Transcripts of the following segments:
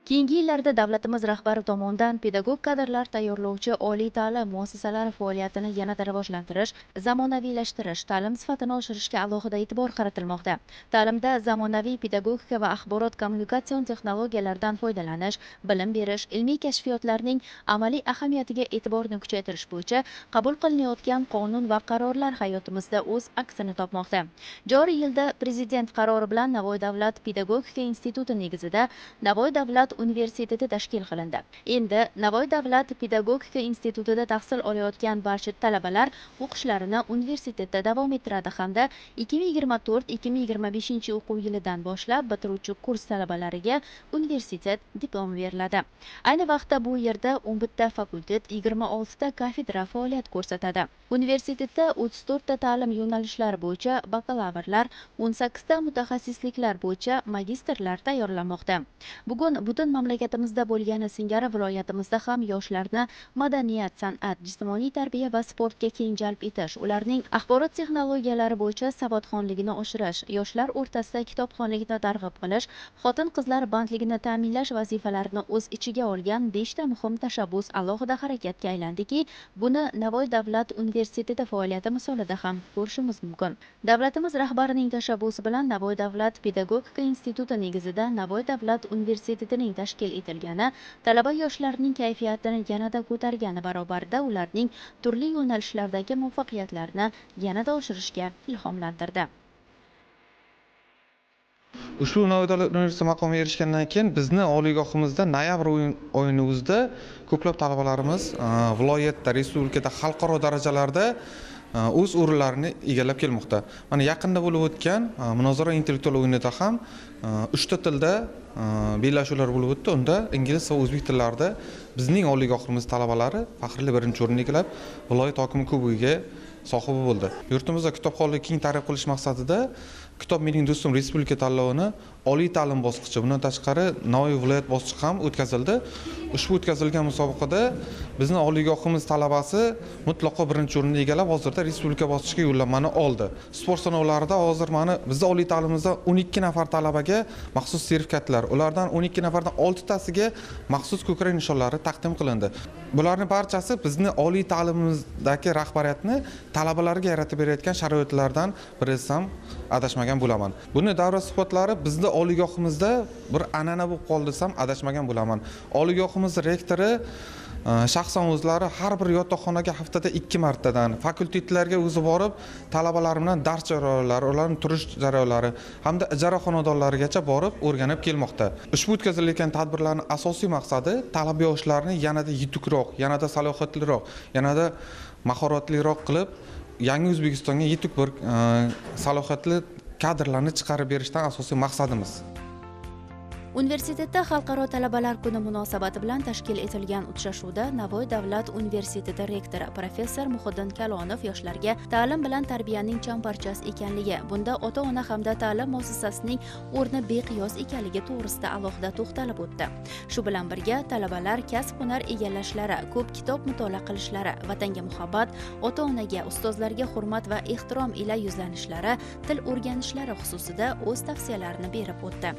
Keyingi yillarda davlatimiz rahbari tomonidan pedagog kadrlar tayyorlovchi oliy ta'lim muassasalari faoliyatini yanada rivojlantirish, zamonaviylashtirish, ta'lim sifatini oshirishga alohida e'tibor qaratilmoqda. Ta'limda zamonaviy pedagogika va axborot kommunikatsion texnologiyalardan foydalanish, bilim berish, ilmiy kashfiyotlarning amaliy ahamiyatiga e'tiborni kuchaytirish bo'yicha qabul qilinayotgan qonun va qarorlar hayotimizda o'z aksini topmoqda. Joriy yilda Prezident qarori bilan Navoiy davlat pedagogika instituti negizida Navoiy davlat universiteti tashkil qilindi. Endi Navoiy davlat pedagogika institutida tahsil olayotgan barcha talabalar o'qishlarini universitetda davom ettiradi hamda 2024-2025 o'quv yilidan boshlab bitiruvchi kurs talabalariga universitet diplomi beriladi. Ayni vaqtda bu yerda 11 ta fakultet, 26 ta kafedra faoliyat ko'rsatadi. Universitetda 34 ta ta'lim yo'nalishlari bo'yicha bakalavrlar, 18 ta mutaxassisliklar bo'yicha magistrlar tayyorlanmoqda. Bugun butun mamlakatimizda bo'lgani singari viloyatimizda ham yoshlarni madaniyat, san'at, jismoniy tarbiya va sportga keng jalb etish, ularning axborot texnologiyalari bo'yicha savodxonligini oshirish, yoshlar o'rtasida kitobxonlikni targ'ib qilish, xotin-qizlar bandligini ta'minlash vazifalarini o'z ichiga olgan 5 ta muhim tashabbus alohida harakatga aylandiki, buni Navoiy davlat universiteti faoliyati misolida ham ko'rishimiz mumkin. Davlatimiz rahbarining tashabbusi bilan Navoiy davlat pedagogika instituti negizida Navoiy davlat universitetining tashkil etilgani talaba yoshlarning kayfiyatini yanada ko'targani barobarida ularning turli yo'nalishlardagi muvaffaqiyatlarini yanada oshirishga ilhomlantirdi. Ushbu Navoiy davlat universiteti maqomiga erishgandan keyin bizni oliygohimizda noyabr oyini o'zida ko'plab talabalarimiz viloyatda, respublikada, xalqaro darajalarda o'z o'rinlarini egallab kelmoqda. Mana yaqinda bo'lib o'tgan munozara intellektual o'yinida ham 3 ta tilda bellashuvlar bo'lib o'tdi. Unda ingliz va o'zbek tillarida bizning oliygohimiz talabalari faxrli birinchi o'rinni egallab, viloyat hokimi kubogiga sohibi bo'ldi. Yurtimizda kitobxonlikni keng targ'ib qilish maqsadida Kitob mening do'stim respublika tanlovini oliy ta'lim bosqichi, bundan tashqari Navoiy viloyat bosqichi ham o'tkazildi. Ushbu o'tkazilgan musobaqada bizni oliygohimiz talabasi mutlaqo birinchi o'rinni egallab, hozirda respublika bosqichiga yo'llanmani oldi. Sport sinovlarida hozir mana bizni oliy ta'limimizda 12 nafar talabaga maxsus sertifikatlar, ulardan 12 nafardan 6 tasiga maxsus ko'krak nishonlari taqdim qilindi. Bularning barchasi bizni oliy ta'limimizdagi rahbariyatni talabalarga yaratib berayotgan sharoitlardan biri desam adashmagan bo'laman. Buni davra suhbatlari bizni oliygohimizda bir an'ana bo'lib qoldi desam adashmagan bo'laman. Oliygohimiz rektori shaxsan o'zlari har bir yotoqxonaga haftada 2 martadan fakultetlarga o'zi borib talabalar bilan dars jarayonlari, ularning turish jarayonlari hamda ijara xonadonlarigacha borib o'rganib kelmoqda. Ushbu o'tkazilayotgan tadbirlarning asosiy maqsadi talaba yoshlarni yanada yetukroq, yanada salohiyatliroq, yanada mahoratliroq qilib yangi O'zbekistonga yetuk bir salohiyatli kadrlarni chiqarib berishdan asosiy maqsadimiz. Universitetda Xalqaro talabalar kuni munosabati bilan tashkil etilgan uchrashuvda Navoiy davlat universiteti rektori professor Muhiddin Kalonov yoshlarga ta'lim bilan tarbiyaning chambarchas ekanligi, bunda ota-ona hamda ta'lim muassasasining o'rni beqiyos ekanligi to'g'risida alohida to'xtalib o'tdi. Shu bilan birga talabalar kasb-hunar egallashlari, ko'p kitob mutolaa qilishlari, vatanga muhabbat, ota-onaga, ustozlarga hurmat va ehtirom ila yuzlanishlari, til o'rganishlari xususida o'z tavsiyalarini berib o'tdi.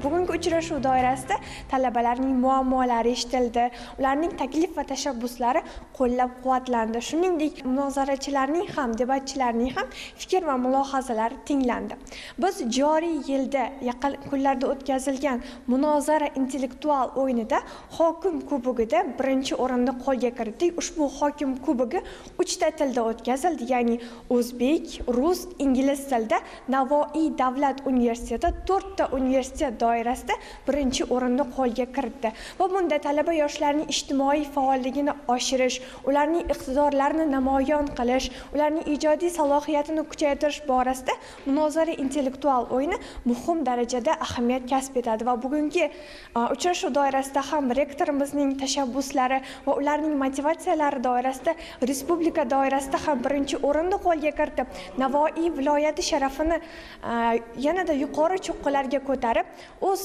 Bugungi uchrashuv doirasida talabalarning muammolari eshitildi, ularning taklif va tashabbuslari qo'llab-quvvatlandi. Shuningdek, munozarachilarning ham, debatchilarning ham fikr va mulohazalari tinglandi. Biz joriy yilda yaqin kunlarda o'tkazilgan munozara intellektual o'yinida hokim kubogida birinchi o'rinni qo'lga kiritdik. Ushbu hokim kubogi 3 ta tilda o'tkazildi, ya'ni o'zbek, rus, ingliz tilida. Navoiy davlat universiteti 4 ta universitet doirasida birinchi o'rinni qo'lga kiritdi. Va bunda talaba yoshlarning ijtimoiy faolligini oshirish, ularning iqtidorlarini namoyon qilish, ularning ijodiy salohiyatini kuchaytirish borasida munozara intellektual o'yini muhim darajada ahamiyat kasb etadi. Va bugungi uchrashuv doirasida ham rektorimizning tashabbuslari va ularning motivatsiyalari doirasida respublika doirasida ham birinchi o'rinni qo'lga kiritib, Navoiy viloyati sharafini yanada yuqori cho'qqilarga ko'tarib, o'z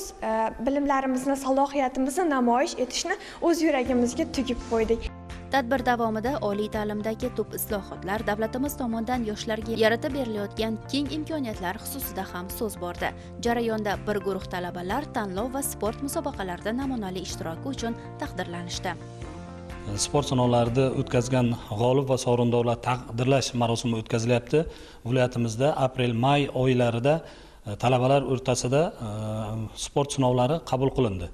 bilimlarimizni, salohiyatimizni namoyish etishni o'z yuragimizga tugib qo'ydik. Tadbir davomida oliy ta'limdagi tub islohotlar, davlatimiz tomonidan yoshlarga yaratib berilayotgan keng imkoniyatlar xususida ham so'z bordi. Jarayonda bir guruh talabalar tanlov va sport musobaqalarida namunali ishtiroki uchun taqdirlanishdi. Sport sinovlarida o'tkazgan g'olib va sovrindorlar taqdirlash marosimi o'tkazilyapti. Viloyatimizda aprel-may oylarida talabalar o'rtasida sport sinovlari qabul qilindi.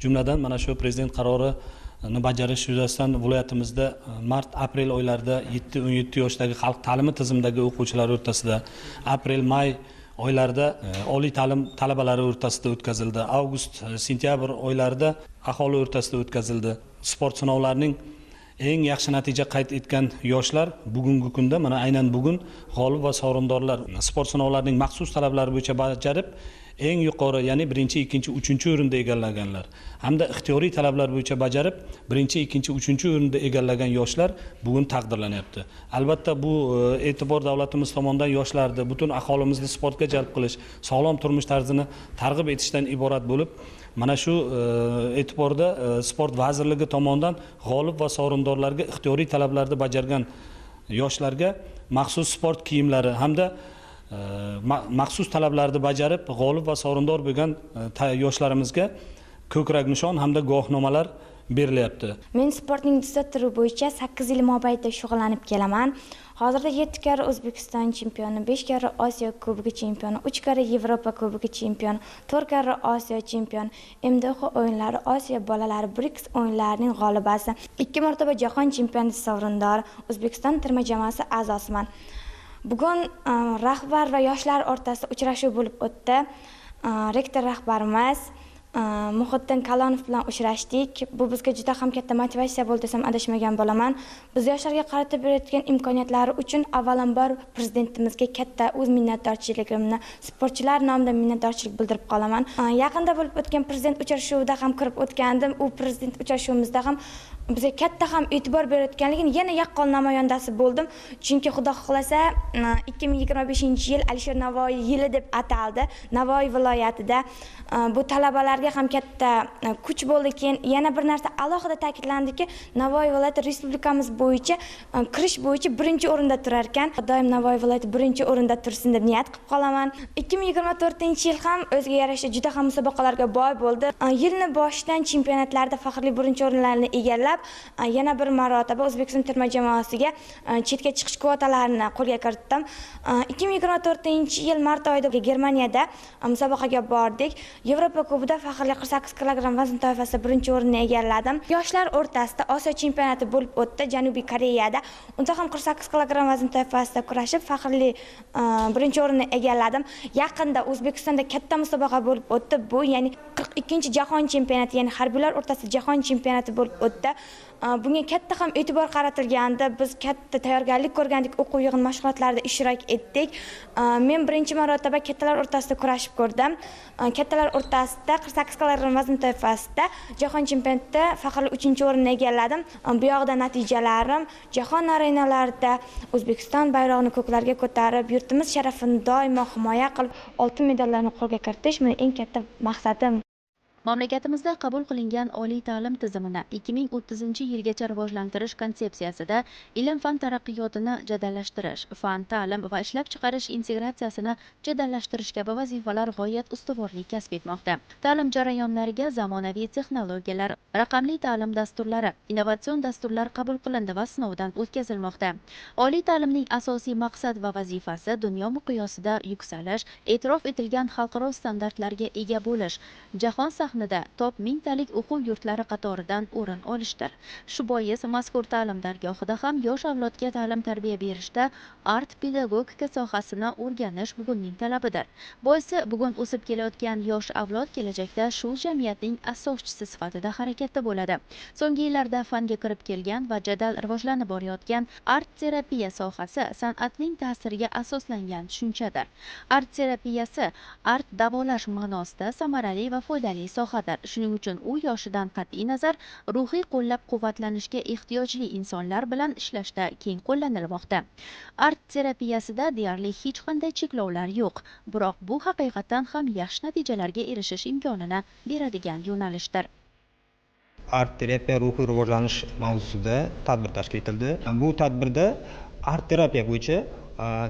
Jumladan, mana shu prezident qarorini bajarish yuzasidan viloyatimizda mart-aprel oylarida 7-17 yoshdagi xalq ta'limi tizimidagi o'quvchilar o'rtasida, aprel-may oylarida oliy ta'lim talabalari o'rtasida o'tkazildi. Avgust, sentyabr oylarida aholi o'rtasida o'tkazildi. Sport sinovlarining eng yaxshi natija qayd etgan yoshlar bugungi kunda, mana aynan bugun g'olib va sovrindorlar sport sinovlarining maxsus talablari bo'yicha bajarib, eng yuqori, ya'ni 1-, 2-, 3-o'rinda egallaganlar hamda ixtiyoriy talablar bo'yicha bajarib 1-, 2-, 3-o'rinda egallagan yoshlar bugun taqdirlanyapti. Albatta, bu e'tibor davlatimiz tomonidan yoshlarni, butun aholimizni sportga jalb qilish, sog'lom turmush tarzini targ'ib etishdan iborat bo'lib, mana shu e'tiborda sport vazirligi tomonidan g'olib va sovrindorlarga ixtiyoriy talablarni bajargan yoshlarga maxsus sport kiyimlari hamda maxsus talablarni bajarib g'olib va sovrindor bo'lgan yoshlarimizga ko'krak nishon hamda guvohnomalar berilyapti. Men sportning dzyudo turi bo'yicha 8 yil mobaynida shug'ullanib kelaman. Hozirda 7 karra O'zbekiston chempioni, 5 karra Osiyo Kubogi chempioni, 3 karra Yevropa Kubogi chempioni, 4 karra Osiyo chempioni, MDH o'yinlari, Osiyo bolalari BRICS o'yinlarining g'olibasi, 2 marotaba jahon chempionati sovrindori, O'zbekiston terma jamoasi a'zosiman. Bugun rahbar va yoshlar o'rtasida uchrashuv bo'lib o'tdi. Rektor rahbarimiz Muhiddin Kalonov bilan uchrashdik. Bu bizga juda ham katta motivatsiya bo'ldi desam adashmagan bo'laman. Biz yoshlarga qaratib berayotgan imkoniyatlari uchun avvalambor prezidentimizga katta o'z minnatdorchiligimni, sportchilar nomidan minnatdorchilik bildirib qolaman. Yaqinda bo'lib o'tgan prezident uchrashuvida ham kirib o'tgandim. U prezident uchrashuvimizda ham bizga katta ham e'tibor berayotganligini yana yaqqol namoyandasi bo'ldim. Chunki Xudo xohlasa 2025-yil Alisher Navoiy yili deb ataldi. Navoiy viloyatida bu talabalarga ham katta kuch bo'ldi. Keyin yana bir narsa alohida ta'kidlandiki, Navoiy viloyati respublikamiz bo'yicha kirish bo'yicha 1-o'rinda turar ekan. Doim Navoiy viloyati 1-o'rinda tursin deb niyat qilib qolaman. 2024-yil ham o'ziga yarasha juda ham musobaqalarga boy bo'ldi. Yilni boshidan chempionatlarda faxrli 1-o'rinlarni egallab, yana bir marotaba O'zbekiston terma jamoasiga chetga chiqish kvotalarini qo'lga kiritdim. 2024-yil mart oyida Germaniyada musobaqaga bordik. Yevropa Kubogida faxrli 48 kilogramm vazn toifasida 1-o'rinni egalladim. Yoshlar o'rtasida Osiyo chempionati bo'lib o'tdi Janubiy Koreyada. Unda ham 48 kilogramm vazn toifasida kurashib faxrli 1-o'rinni egalladim. Yaqinda O'zbekistonda katta musobaqa bo'lib o'tdi. Bu ya'ni 42-jahon chempionati, ya'ni harbiylar o'rtasida jahon chempionati bo'lib o'tdi. Bunga katta ham e'tibor qaratilgandi. Biz katta tayyorgarlik ko'rgandik, o'quv yig'in mashg'ulotlarida ishtirok etdik. Men birinchi marotaba kattalar o'rtasida kurashib ko'rdim. Kattalar o'rtasida 48 kilogramm vazn toifasida jahon chempionatida faxrli 3-o'rinni egalladim. Bu yoqda natijalarim jahon arenalarida O'zbekiston bayrog'ini ko'klarga ko'tarib, yurtimiz sharafini doimo himoya qilib, oltin medallarni qo'lga kiritish mening eng katta maqsadim. Mamlakatimizda qabul qilingan oliy ta'lim tizimini 2030-yilgacha rivojlantirish konsepsiyasida ilm-fan taraqqiyotini jadallashtirish, fan, ta'lim va ishlab chiqarish integratsiyasini jadallashtirish kabi vazifalar g'oyat ustuvorlik kasb etmoqda. Ta'lim jarayonlariga zamonaviy texnologiyalar, raqamli ta'lim dasturlari, innovatsion dasturlar qabul qilindi va sinovdan o'tkazilmoqda. Oliy ta'limning asosiy maqsad va vazifasi dunyo miqyosida yuksalish, e'tirof etilgan xalqaro standartlarga ega bo'lish, jahon sahnida top 1000 talik o'quv yurtlari qatoridan o'rin olishdir. Shu bois mazkur ta'lim dargohida ham yosh avlodga ta'lim-tarbiya berishda art pedagogika sohasini o'rganish bugunning talabidir. Boisi bugun o'sib kelayotgan yosh avlod kelajakda shu jamiyatning asoschisi sifatida harakatda bo'ladi. So'nggi yillarda fanga kirib kelgan va jadal rivojlanib borayotgan art terapiya sohasi san'atning ta'siriga asoslangan tushunchadir. Art terapiyasi art davolash ma'nosida samarali va foydali sohadir. Shuning uchun u yoshidan qat'iy nazar ruhiy qo'llab-quvvatlanishga ehtiyojli insonlar bilan ishlashda keng qo'llanilmoqda. Art terapiyasida deyarli hech qanday cheklovlar yo'q, biroq bu haqiqatan ham yaxshi natijalarga erishish imkonini beradigan yo'nalishdir. Art terapiya ruhiy rivojlanish mavzusida tadbir tashkil etildi. Bu tadbirda art terapiya bo'yicha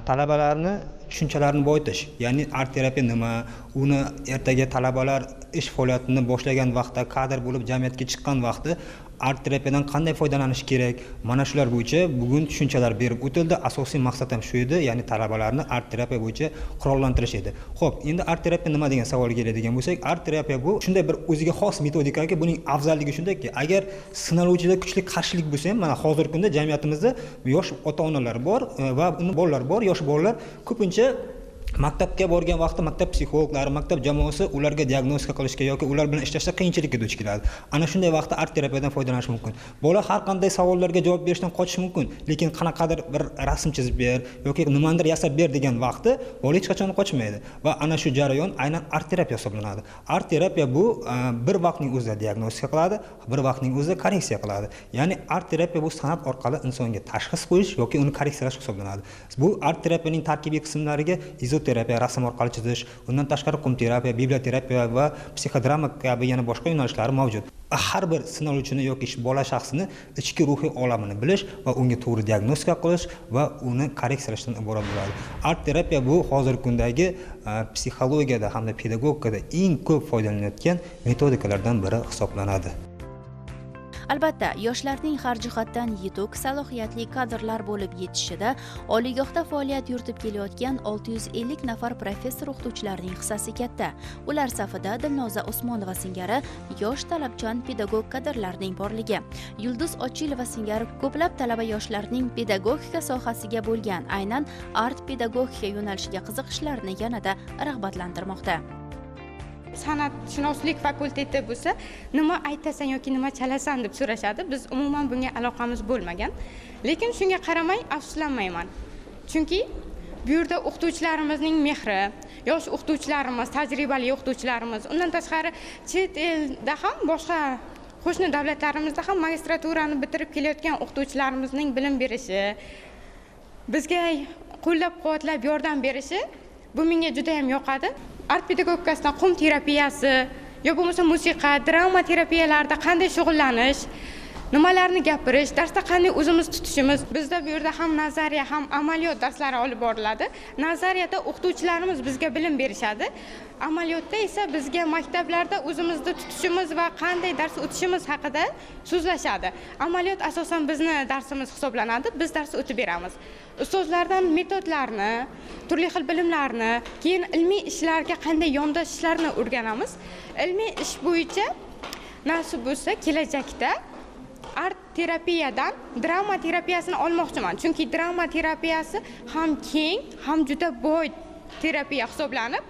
talabalarni tushunchalarini boyitish, ya'ni art terapiya nima, uni ertaga talabalar ish faoliyatini boshlagan vaqtda, kadr bo'lib jamiyatga chiqqan vaqtda art terapiyadan qanday foydalanish kerak, mana shular bo'yicha bugun tushunchalar berib o'tildi. Asosiy maqsad ham shu edi, ya'ni talabalarni art terapiya bo'yicha qurollantirish edi. Xo'p, endi art terapiya nima degan savolga keladigan bo'lsak, art terapiya bu shunday bir o'ziga xos metodikaki, buning afzalligi shundaki, agar sinaluvchida kuchli qarshilik bo'lsa ham, mana hozirgi kunda jamiyatimizda yosh ota-onalar bor va uni bolalar bor, yosh bolalar ko'pincha maktabga borgan vaqtda maktab psixologlari, maktab jamoasi ularga diagnostika qilishga yoki ular bilan ishlashda qiyinchilikka duch keladi. Ana shunday vaqtda art terapiyadan foydalanish mumkin. Bola har qanday savollarga javob berishdan qochishi mumkin, lekin qanaqadir bir rasm chizib ber yoki nimanidir yasab ber degan vaqtda bola hech qachon qochmaydi va ana shu jarayon aynan art terapiya hisoblanadi. Art terapiya bu bir vaqtning o'zida diagnostika qiladi, bir vaqtning o'zida korreksiya qiladi. Ya'ni art terapiya bu san'at orqali insonga tashxis qo'yish yoki uni korreksiyalash hisoblanadi. Bu art terapiyaning tarkibiy qismlariga izoterapiya, rasm orqali chizish, undan tashqari qum terapiya, biblioterapiya va psixodrama kabi yana boshqa yo'nalishlari mavjud. Har bir sinaluvchini yoki bola shaxsini ichki ruhiy olamini bilish va unga to'g'ri diagnostika qilish va uni korreksiyalashdan iborat bo'ladi. Art terapiya bu hozirgi kundagi psixologiyada hamda pedagogikada eng ko'p foydalanilayotgan metodikalardan biri hisoblanadi. Albatta, yoshlarning har jihatdan yetuk, salohiyatli kadrlar bo'lib yetishishida oliygohda faoliyat yuritib kelayotgan 650 nafar professor o'qituvchilarning hissasi katta. Ular safida Dilnoza Usmonova singari yosh talabchan pedagog kadrlarning borligi, Yulduz Ochilova singari ko'plab talaba yoshlarning pedagogika sohasiga bo'lgan aynan art pedagogika yo'nalishiga qiziqishlarini yanada rag'batlantirmoqda. San'atshunoslik fakulteti bo'lsa, nima aytasan yoki nima chalasan deb so'rashadi. Biz umuman bunga aloqamiz bo'lmagan. Lekin shunga qaramay afsuslanmayman. Chunki bu yerda o'qituvchilarimizning mehri, yosh o'qituvchilarimiz, tajribali o'qituvchilarimiz, undan tashqari chet elda ham, boshqa qo'shni davlatlarimizda ham magistraturani bitirib kelayotgan o'qituvchilarimizning bilim berishi, bizga qo'llab-quvvatlab yordam berishi bu menga juda ham yoqadi. Art pedagogikasidan qum terapiyasi yo bo'lmasa musiqa, drama terapiyalarida qanday shug'ullanish, nimalarni gapirish, darsda qanday o'zimiz tutishimiz. Bizda bu yerda ham nazariya, ham amaliyot darslari olib boriladi. Nazariyada o'qituvchilarimiz bizga bilim berishadi. Amaliyotda esa bizga maktablarda o'zimizni tutishimiz va qanday dars o'tishimiz haqida so'zlashadi. Amaliyot asosan bizni darsimiz hisoblanadi. Biz dars o'tib beramiz. Ustozlardan metodlarni, turli xil bilimlarni, keyin ilmiy ishlarga qanday yondashishlarni o'rganamiz. Ilmiy ish bo'yicha nasib bo'lsa kelajakda art terapiyadan drama terapiyasini olmoqchiman. Chunki drama terapiyasi ham keng, ham juda boy terapiya hisoblanib,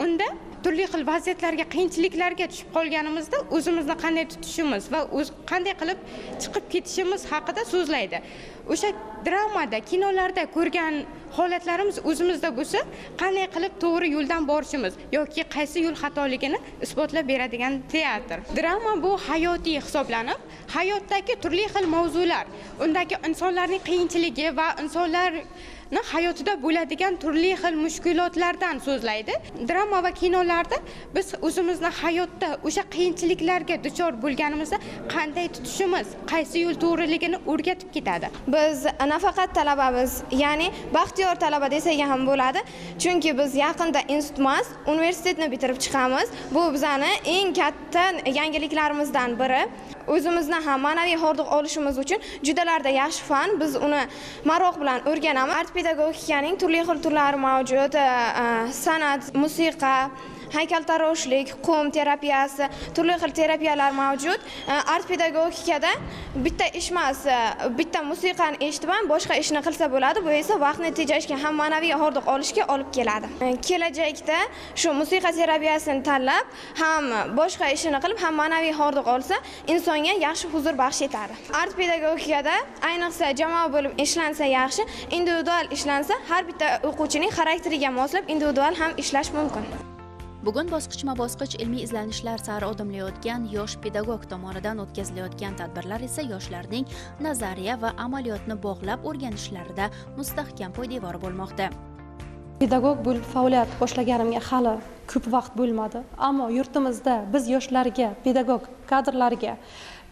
unda turli xil vaziyatlarga, qiyinchiliklarga tushib qolganimizda o'zimizni qanday tutishimiz va qanday qilib chiqib ketishimiz haqida so'zlaydi. O'sha dramada, kinolarda ko'rgan holatlarimiz o'zimizda bo'lsa, qanday qilib to'g'ri yo'ldan borishimiz yoki qaysi yo'l xatoligini isbotlab beradigan teatr. Drama bu hayotiy hisoblanib, hayotdagi turli xil mavzular, undagi insonlarning qiyinchiligi va insonlarni hayotida bo'ladigan turli xil mushkulotlardan so'zlaydi. Drama va kinolarda biz o'zimizni hayotda o'sha qiyinchiliklarga duchor bo'lganimizda qanday tutishimiz, qaysi yo'l to'g'riligini o'rgatib ketadi. Biz nafaqat talabamiz, ya'ni baxtiyor talaba desak ham bo'ladi, chunki biz yaqinda institut emas, universitetni bitirib chiqamiz. Bu bizani eng katta yangiliklarimizdan biri. O'zimizni ham ma'naviy hordiq olishimiz uchun judalarda yaxshi fan, biz uni maroq bilan o'rganamiz. Art pedagogikaning turli xil turlari mavjud: san'at, musiqa, haykaltaroshlik, qum terapiyasi, turli xil terapiyalar mavjud. Art pedagogikada bitta ish emas, bitta musiqani eshitib ham boshqa ishni qilsa bo'ladi. Bu esa vaqtni tejashga ham ma'naviy hordiq olishga olib keladi. Kelajakda shu musiqa terapiyasini tanlab, ham boshqa ishini qilib, ham ma'naviy hordiq olsa, insonga yaxshi huzur baxsh etadi. Art pedagogikada ayniqsa jamoa bo'lib ishlansa yaxshi, individual ishlansa har bitta o'quvchining xarakteriga moslab individual ham ishlash mumkin. Bugun bosqichma-bosqich ilmiy izlanishlar sari odimlayotgan yosh pedagog tomonidan o'tkazilayotgan tadbirlar esa yoshlarning nazariya va amaliyotni bog'lab o'rganishlarida mustahkam poydevor bo'lmoqda. Pedagog bo'lib faoliyat boshlaganimga hali ko'p vaqt bo'lmadi, ammo yurtimizda biz yoshlarga, pedagog kadrlarga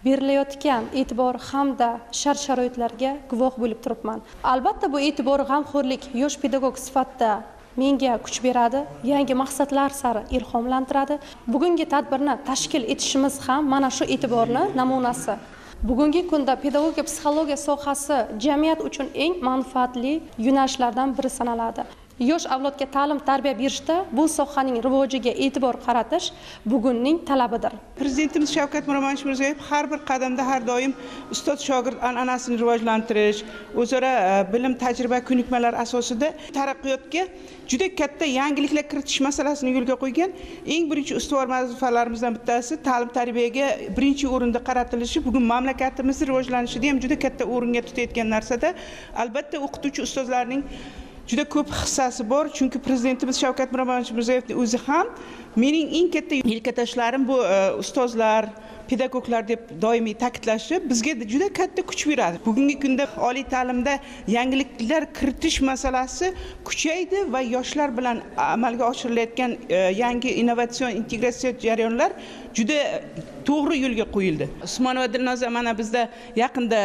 berilayotgan e'tibor hamda shart-sharoitlarga guvoh bo'lib turibman. Albatta, bu e'tibor, g'amxo'rlik yosh pedagog sifatida menga kuch beradi, yangi maqsadlar sari ilhomlantiradi. Bugungi tadbirni tashkil etishimiz ham mana shu e'tiborni namunasi. Bugungi kunda pedagogika psixologiya sohasi jamiyat uchun eng manfaatli yo'nalishlardan biri sanaladi. Yosh avlodga ta'lim tarbiya berishda bu sohaning rivojiga e'tibor qaratish bugunning talabidir. Prezidentimiz Shavkat Miromonovich Mirziyoyev har bir qadamda har doim ustoz shogird an'anasini rivojlantirish, o'zaro bilim, tajriba, ko'nikmalar asosida taraqqiyotga juda katta yangiliklar kiritish masalasini yo'lga qo'ygan. Eng birinchi ustuvor vazifalarimizdan bittasi ta'lim tarbiyaga birinchi o'rinda qaratilishi bugun mamlakatimizni rivojlanishida ham juda katta o'ringa tutayotgan narsada. Albatta, o'qituvchi ustozlarning juda ko'p hissasi bor, chunki prezidentimiz Shavkat Miromonovich Mirziyoyevning o'zi ham mening eng katta yelkatoshlarim bu ustozlar, pedagoglar deb doimiy ta'kidlashi bizga juda katta kuch beradi. Bugungi kunda oliy ta'limda yangiliklar kiritish masalasi kuchaydi va yoshlar bilan amalga oshirilayotgan yangi innovatsion integratsiya jarayonlar juda to'g'ri yo'lga qo'yildi. Usmonova Dilnoza mana bizda yaqinda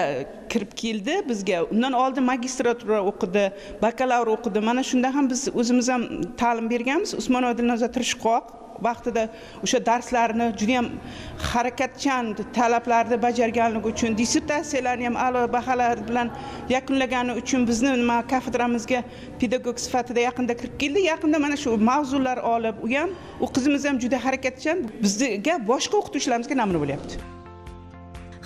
kirib keldi bizga. Undan oldin magistratura o'qidi, bakalavr o'qidi. Mana shunda ham biz o'zimiz ham ta'lim berganmiz. Usmonova Dilnoza tirishqoq, vaqtida o'sha darslarni juda ham harakatchan talablarni bajarganligi uchun, dissertatsiyalarni ham a'lo baholar bilan yakunlagani uchun bizni nima kafedramizga pedagog sifatida yaqinda kirib keldi. Yaqinda mana shu mavzular olib, u ham, u qizimiz ham juda harakatchan, bizga boshqa o'qituvchilarimizga namuna bo'lyapti.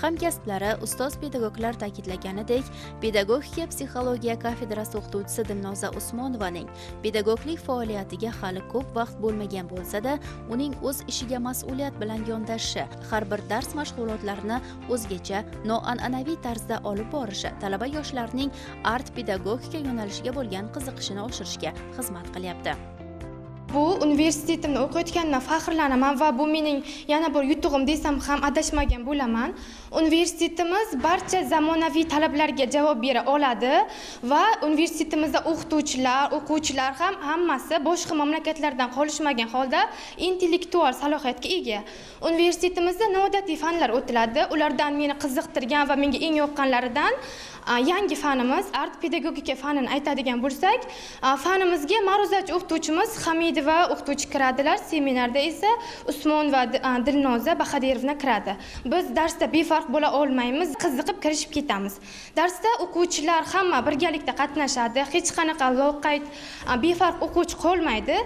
Hamkasblari, ustoz pedagoglar ta'kidlaganidek, pedagogika psixologiya kafedrasi o'qituvchisi Dilnoza Usmonovaning pedagoglik faoliyatiga hali ko'p vaqt bo'lmagan bo'lsa-da, uning o'z ishiga mas'uliyat bilan yondashishi, har bir dars mashg'ulotlarini o'zgacha, noan'anaviy tarzda olib borishi talaba yoshlarning art pedagogika yo'nalishiga bo'lgan qiziqishini oshirishga xizmat qilyapti. Bu universitetimni o'qiyotganimdan faxrlanaman va bu mening yana bir yutug'im desam ham adashmagan bo'laman. Universitetimiz barcha zamonaviy talablarga javob bera oladi va universitetimizda o'qituvchilar, o'quvchilar ham hammasi boshqa mamlakatlardan qolishmagan holda intellektual salohiyatga ega. Universitetimizda noodatiy fanlar o'tiladi. Ulardan meni qiziqtirgan va menga eng yoqqanlaridan yangi fanimiz art pedagogika fanini aytadigan bo'lsak, fanimizga ma'ruzachi o'qituvchimiz Hamidova o'qituvchi kiradilar, seminarda esa Usmon va Dilnoza Bahadirovna kiradi. Biz darsda befarq bo'la olmaymiz, qiziqib kirishib ketamiz. Darsda o'quvchilar hamma birgalikda qatnashadi, hech qanaqa loqayd, befarq o'quvchi qolmaydi.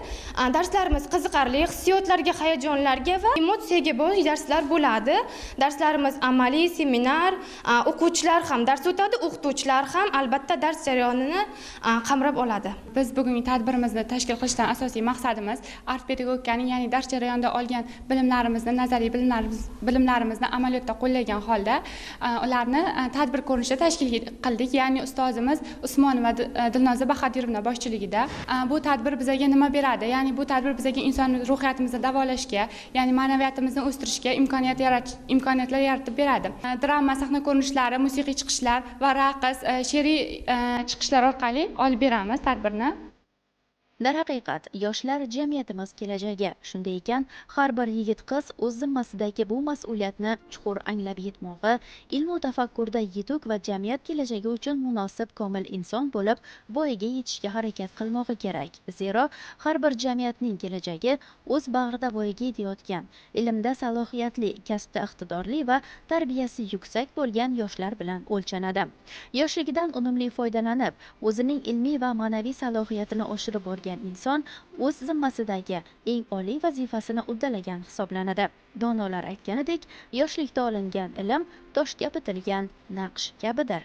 Darslarimiz qiziqarli, hissiyotlarga, hayajonlarga va emotsiyaga boy darslar bo'ladi. Darslarimiz amaliy, seminar, o'quvchilar ham dars o'tadi, o'qituvchilar ham albatta dars jarayonini qamrab oladi. Biz bugungi tadbirimizni tashkil qilishdan asosiy maqsadimiz art pedagogikaning, ya'ni dars jarayonida olgan bilimlarimizni, nazariy bilimlarimizni amaliyotda qo'llagan holda ularni tadbir ko'rinishida tashkil qildik. Ya'ni ustozimiz Usmonova Dilnoza Bahadirovna boshchiligida bu tadbir bizga nima beradi? Ya'ni bu tadbir bizga inson ruhiyatimizni davolashga, ya'ni ma'naviyatimizni o'stirishga imkoniyatlar yaratib beradi. Drama, sahna ko'rinishlari, musiqiy chiqishlar va raqs, she'riy chiqishlar orqali olib beramiz tadbirni. Darhaqiqat, yoshlar jamiyatimiz kelajagi. Shunday ekan, har bir yigit-qiz o'z zimmasidagi bu mas'uliyatni chuqur anglab yetmog'i, ilmu tafakkurda yetuk va jamiyat kelajagi uchun munosib komil inson bo'lib, voyaga yetishga harakat qilmog'i kerak. Zero, har bir jamiyatning kelajagi o'z bag'rida voyaga yetayotgan, ilmda salohiyatli, kasbda iqtidorli va tarbiyasi yuksak bo'lgan yoshlar bilan o'lchanadi. Yoshligidan unumli foydalanib, o'zining ilmiy va ma'naviy salohiyatini oshirib borgan inson o'z zimmasidagi eng oliy vazifasini uddalagan hisoblanadi. Donolar aytganidek, yoshlikda olingan ilm toshga bitilgan naqsh kabidir.